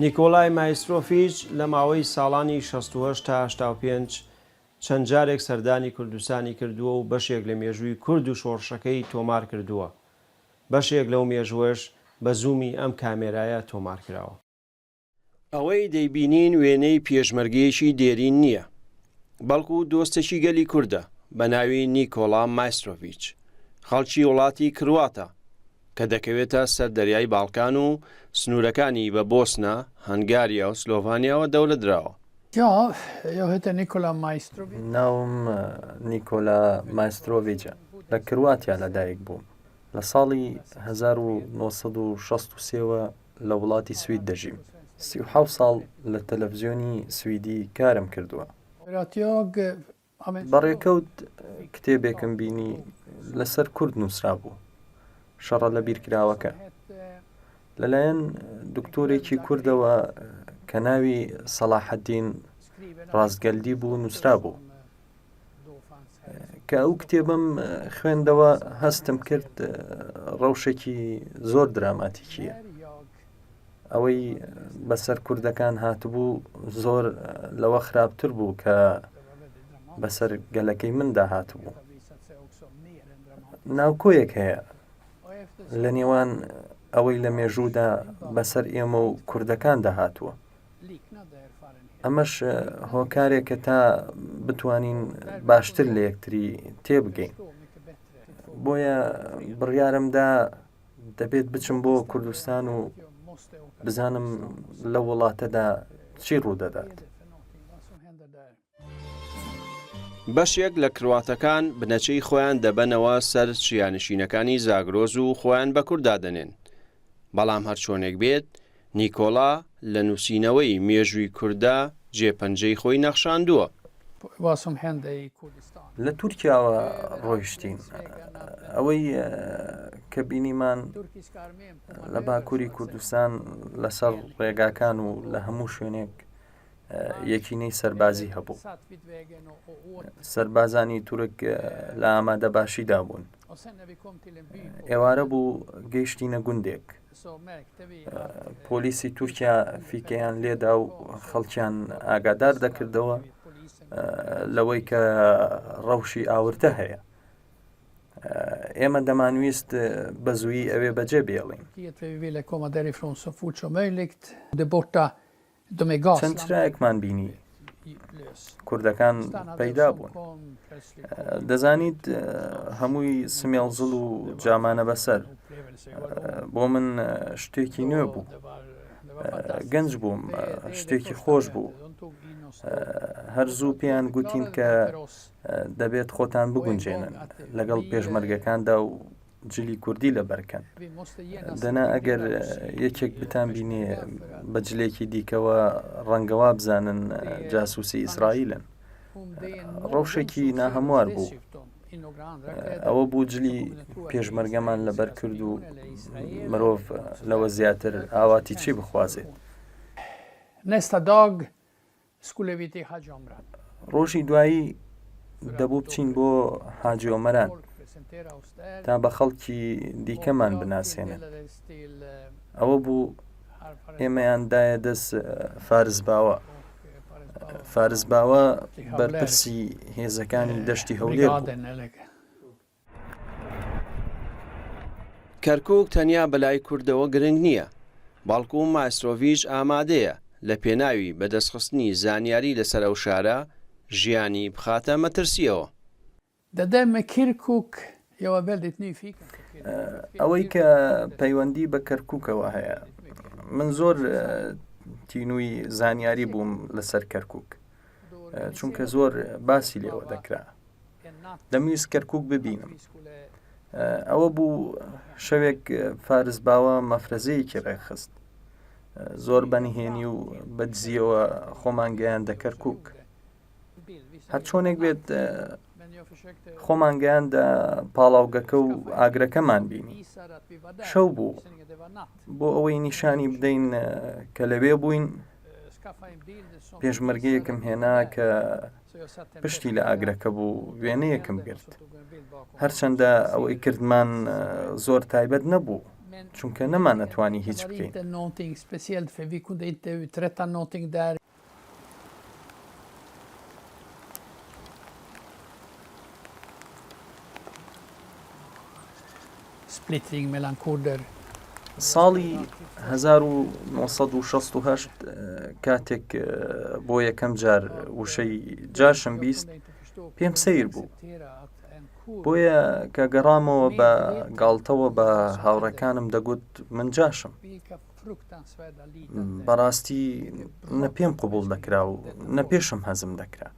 نیکۆلای مایسترۆفیچ لە ماوەی ساڵانی 68 تا 85 چەند جارێک سەردانی کوردستانی کردووە و بەشێک لە مێژووی کورد و شۆڕشەکەی تۆمار کردووە. بەشێک لەو مێژووەش بە زوومی ئەم کامێرایە تۆمار کراوە. ئەوەی دەیبینین وێنەی پێشمەرگەیەکی دێرین نییە، بەڵکو دۆستێکی گەلی کوردە بە ناوی نیکۆڵا مایسترۆڤیچ، خەڵکی وڵاتی کرواتە کە دەکەوێتە سەر دەریای باڵکان و سنوورەکانی بە بۆسنە، هەنگاریا و سلۆڤانیاوە دەورە دراوە. ناوم نیکۆلا مایسترۆڤیچە، لە کرواتیا لەدایک بووم. لە ساڵی 1963 وە لە وڵاتی سوید دەژیم. 37 ساڵ لە تەلەفزیۆنی سویدی کارم کردووە. بە ڕێکەوت کتێبێکم بینی لەسەر کورد نووسرابوو، شەڕە لەبیرکراوەکە، لەلایەن دکتۆرێکی کوردەوە کە ناوی سەڵاحەدین ڕاستگەلدی بوو نووسرابوو. کە ئەو کتێبەم خوێندەوە هەستم کرد ڕەوشێکی زۆر دراماتیکیە. ئەوەی بەسەر کوردەکان هاتبوو زۆر لەوە خراپتر بوو کە بەسەر گەلەکەی مندا هاتبوو. ناوکۆیەک هەیە لە نێوان ئەوەی لە مێژوودا بەسەر ئێمە و کوردەکاندا هاتووە. ئەمەش هۆکارێکە تا بتوانین باشتر لە یەکتری تێبگەین. بۆیە بڕیارمدا دەبێت بچم بۆ کوردستان و بزانم لەو وڵاتەدا چی ڕوودەدات. بەشێک لە کرواتەکان بنەچەی خۆیان دەبەنەوە سەر چیانشینەکانی زاگرۆس و خۆیان بە کورد دادەنێن. بەڵام هەرچۆنێک بێت نیکۆڵا لە نووسینەوەی مێژووی کورددا جێ پەنجەی خۆی نەخشاندووە. لە تورکیاوە ڕۆیشتین. ئەوەی کە بینیمان لە باکووری کوردستان لەسەر ڕێگاکان و لە هەموو شوێنێک یەکینەی سەربازی هەبوو. سەربازانی تورک لە ئامادەباشیدا بوون. ئێوارە بوو گەیشتینە گوندێک. پۆلیسی تورکیا فیکەیان لێدا و خەڵکیان ئاگادار دەکردەوە لەوەی کە ڕەوشی ئاورتە هەیە. ئێمە دەمانویست بە زوویی ئەوێ بەجێ بێڵین. چەند چرایەکمان بینی کوردەکان پەیدا بوون دەزانیت هەمووی سمێڵزڵ و جامانە بەسەر بۆ من شتێکی نوێ بوو گەنج بووم شتێکی خۆش بوو هەر زوو پێیان گوتین کە دەبێت خۆتان بگونجێنن لەگەڵ پێشمەرگەکاندا و جلی کوردی لەبەر کەن دەنا ئەگەر یەکێک بتان بینێ بە جلێکی دیکەوە ڕەنگە وابزانن جاسوسی ئیسرائیلن ڕەوشێکی ناهەموار بوو ئەوە بوو جلی پێشمەرگەمان لەبەر کرد و مرۆڤ لەوە زیاتر ئاواتی چی بخوازێت. Nästa dag ڕۆژی دوایی دەبوو بچین بۆ حاجی ئۆمەران تا بە خەڵکی دیکەمان بناسێنن. ئەوە بوو ئێمەیان دایە دەست فارس باوە. فارس باوە بەرپرسی هێزەکانی دەشتی هەولێر بوو. کەرکوک تەنیا بەلای کوردەوە گرنگ نییە، بەڵکو مایسترۆڤیچ ئامادەیە لە پێناوی بەدەستخستنی زانیاری لەسەر ئەو شارە، ژیانی بخاتە مەترسییەوە. ئەوەی کە پەیوەندی بە کەرکوکەوە هەیە، من زۆر تینووی زانیاری بووم لەسەر کەرکوک، چونکە زۆر باسی لێوە دەکرا. دەمویست کەرکک ببینم ئەوە بوو شەوێک فارس باوە مەفرەزەیەکی ڕێکخست زۆر بەنهێنی و بەدزیەوە خۆمان گەیاندە کەرکک هەرچۆنێک بێت خۆمان گەیاندە پاڵاوگەکە و ئاگرەکەمان بینی شەو بوو بۆ ئەوەی نیشانی بدەین کە لەوێ بووین پێشمەرگەیەکم هێنا کە پشتی لە ئاگرەکە بوو وێنەیەکم گرت. هەرچەندە ئەوەی کردمان زۆر تایبەت نەبوو. چونکە نەمانەتوانی هیچ بکەین. ساڵی 1968 کاتێک بۆ یەکەم جار وشەی جاشم 20 پێم سەیر بوو. بۆیە کە گەڕامەوە بە گاڵتەوە بە هاوڕێکانم دەگوت من جاشم. بەڕاستی نە پێم قبوڵ دەکرا و نە پێشم هەزم دەکرا.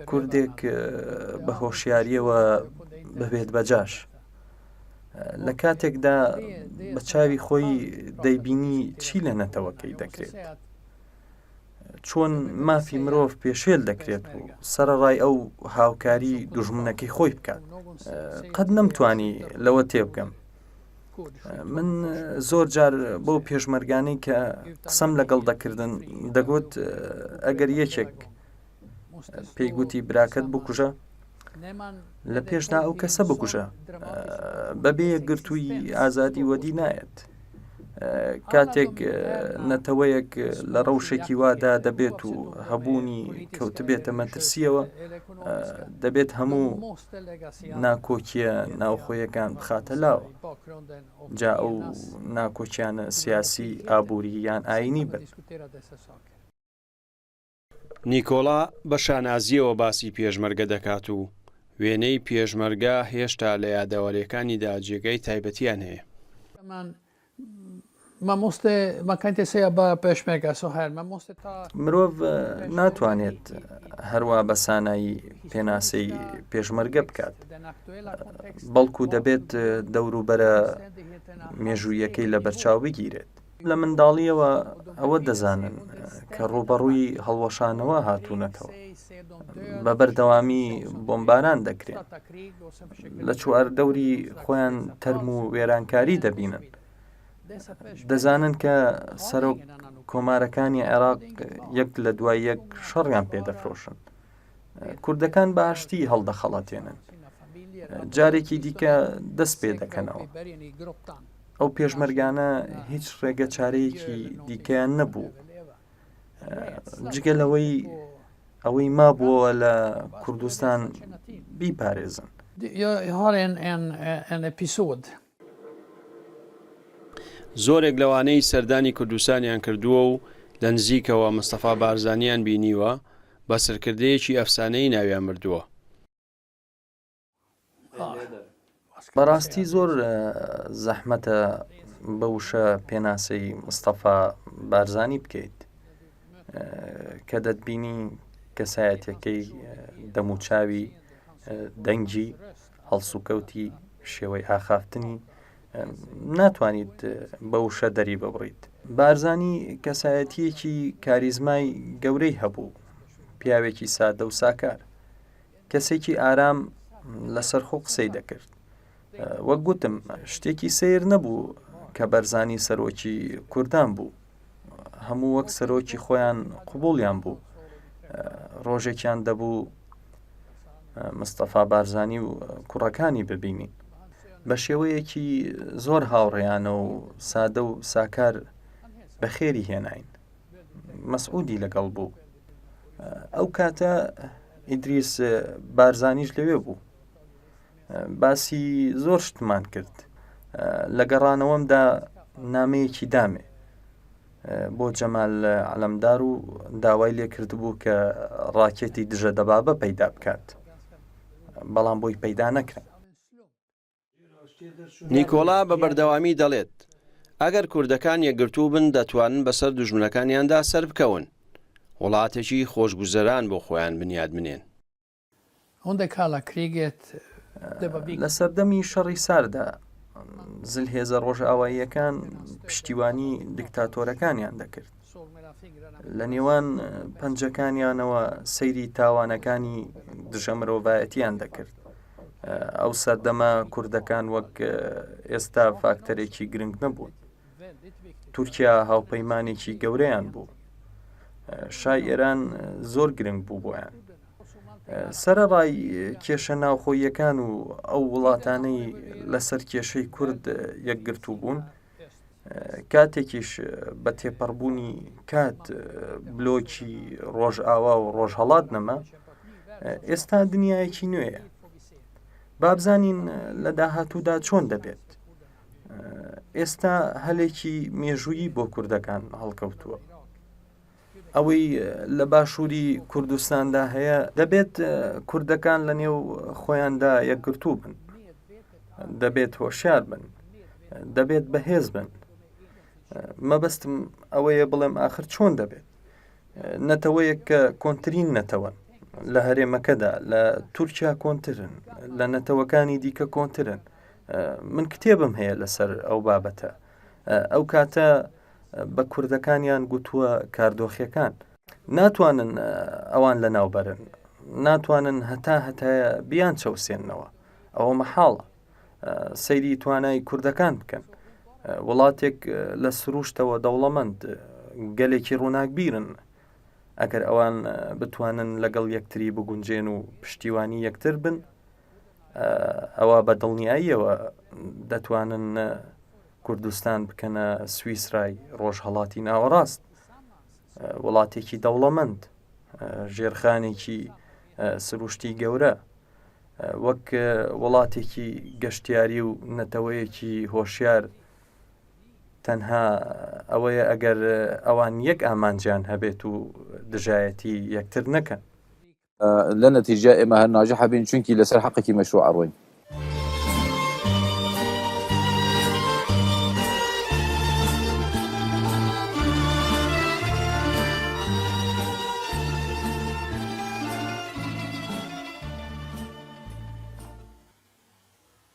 کوردێک بە هۆشیاریەوە ببێت بە جاش. لە کاتێکدا بە چاوی خۆی دەیبینی چی لە نەتەوەکەی دەکرێت. چۆن مافی مرۆڤ پێشێل دەکرێت و سەرەڕای ئەو هاوکاری دوژمنەکەی خۆی بکات. قەت نەمتوانی لەوە تێبگەم. من زۆر جار بۆ پێشمەرگانەی کە قسەم لەگەڵ دەکردن دەگوت ئەگەر یەکێک پێی گوتی براکەت بکوژە لە پێشدا ئەو کەسە بکوژە بەبێ یەکگرتووی ئازادی وەدی نایەت. کاتێک نەتەوەیەک لە ڕەوشێکی وادا دەبێت و هەبوونی کەوتبێتە مەترسیەوە دەبێت هەموو ناکۆکیە ناوخۆیەکان بخاتە لاوە جا ئەو ناکۆکیانە سیاسی ئابووری یان ئاینی بن. نیکۆڵا بە شانازییەوە باسی پێشمەرگە دەکات و وێنەی پێشمەرگە هێشتا لە یادەوەرییەکانیدا جێگای تایبەتیان هەیە. مرۆڤ ناتوانێت هەروا بە سانایی پێناسەی پێشمەرگە بکات، بەڵکو دەبێت دەوروبەرە مێژووییەکەی لەبەرچاو بگیرێت. لە منداڵییەوە ئەوە دەزانن کە ڕووبەڕووی هەڵوەشانەوە هاتوونەتەوە، بە بەردەوامی بۆمباران دەکرێن، لە چواردەوری خۆیان تەرم و وێرانکاری دەبینن، دەزانن کە سەرۆک کۆمارەکانی عێراق یەک لە دوای یەک شەڕیان پێدەفرۆشن. کوردەکان بە ئاشتی هەڵدەخەڵەتێنن، جارێکی دیکە دەست پێ دەکەنەوە. ئەو پێشمەرگانە هیچ ڕێگە چارەیەکی دیکەیان نەبوو جگە لەوەی ئەوەی مابووەوە لە کوردستان بیپارێزن. زۆرێک لەوانەی سەردانی کوردستانیان کردووە و لە نزیکەوە مستەفا بارزانیان بینیوە، بە سەرکردەیەکی ئەفسانەیی ناویان بردووە. بەڕاستی زۆر زەحمەتە بە وشە پێناسەی مستەفا بارزانی بکەیت کە دەتبینی کەسایەتەکەی دەموچاوی دەنگی هەڵسوکەوتی شێوەی ئاخافتنی ناتوانیت بە وشە دەری ببڕیت بارزانی کەسایەتیەکی کاریزمای گەورەی هەبوو پیاوێکی سادە و ساکار کەسێکی ئارام لەسەرخۆ قسەی دەکرد. وەک گوتم شتێکی سەیر نەبوو کە بەرزانی سەرۆکی کوردان بوو. هەموو وەک سەرۆکی خۆیان قبوڵیان بوو. ڕۆژێکیان دەبوو مستەفا بارزانی و کوڕەکانی ببینین. بە شێوەیەکی زۆر هاوڕێیانە و سادە و ساکار بەخێری هێناین. مەسعودی لەگەڵ بوو. ئەو کاتە ئیدریس بارزانیش لەوێ بوو باسی زۆر شتمان کرد لە گەڕانەوەمدا نامەیەکی دامێ بۆ جەمال عەلەمدار و داوای لێ کردبوو کە ڕاکێتی دژە دەبابە پەیدا بکات بەڵام بۆی پەیدا نەکرا. نیکۆلا بە بەردەوامی دەڵێت، ئەگەر کوردەکان یەکگرتوو بن دەتوانن بەسەر دوژمنەکانیاندا سەربکەون، وڵاتێکی خۆشگوزەران بۆ خۆیان بنیاد بنێن. لە سەردەمی شەڕی ساردا زلهێزە ڕۆژئاواییەکان پشتیوانی دیکتاتۆرەکانیان دەکرد. لە نێوان پەنجەکانیانەوە سەیری تاوانەکانی دژە مرۆڤایەتیان دەکرد. ئەو سەردەمە کوردەکان وەک ئێستا فاکتەرێکی گرنگ نەبوون. تورکیا هاوپەیمانێکی گەورەیان بوو. شای ئێران زۆر گرنگ بوو بۆیان. سەرەڕای کێشە ناوخۆییەکان و ئەو وڵاتانەی لەسەر کێشەی کورد یەکگرتوو بوون، کاتێکیش بە تێپەڕبوونی کات بلۆکی ڕۆژئاوا و ڕۆژهەڵات نەما، ئێستا دنیایەکی نوێیە. بابزانین لە داهاتوودا چۆن دەبێت. ئێستا هەلێکی مێژوویی بۆ کوردەکان هەڵکەوتووە. ئەوەی لە باشووری کوردستاندا هەیە دەبێت کوردەکان لە نێو خۆیاندا یەکگرتوو بن دەبێت هۆشیار بن دەبێت بەهێز بن مەبەستم ئەوەیە بڵێم ئاخر چۆن دەبێت نەتەوەیەک کە کۆنترین نەتەوەن لە هەرێمەکەدا لە تورکیا کۆنترن لە نەتەوەکانی دیکە کۆنترن من کتێبم هەیە لەسەر ئەو بابەتە ئەو کاتە بە کوردەکانیان گوتووە کاردۆخیەکان ناتوانن ئەوان لە ناوبەرن ناتوانن هەتا هەتایە بیان چەوسێننەوە ئەوە مەحاڵە سەیری توانای کوردەکان بکەن وڵاتێک لە سروشتەوە دەوڵەمەند گەلێکی ڕووناکبیرن ئەگەر ئەوان بتوانن لەگەڵ یەکتری بگونجێن و پشتیوانی یەکتر بن ئەوە بە دڵنیاییەوە دەتوانن کوردستان بکەنە سویسرای ڕۆژهەڵاتی ناوەڕاست وڵاتێکی دەوڵەمەند ژێرخانێکی سروشتی گەورە وەک وڵاتێکی گەشتیاری و نەتەوەیەکی هۆشیار تەنها ئەوەیە ئەگەر ئەوان یەک ئامانجیان هەبێت و دژایەتی یەکتر نەکەن. لە نەتیجە ئێمە هەر ناجح ئەبین چونکی لەسەر حەقێکی مەشروع ئەڕۆین.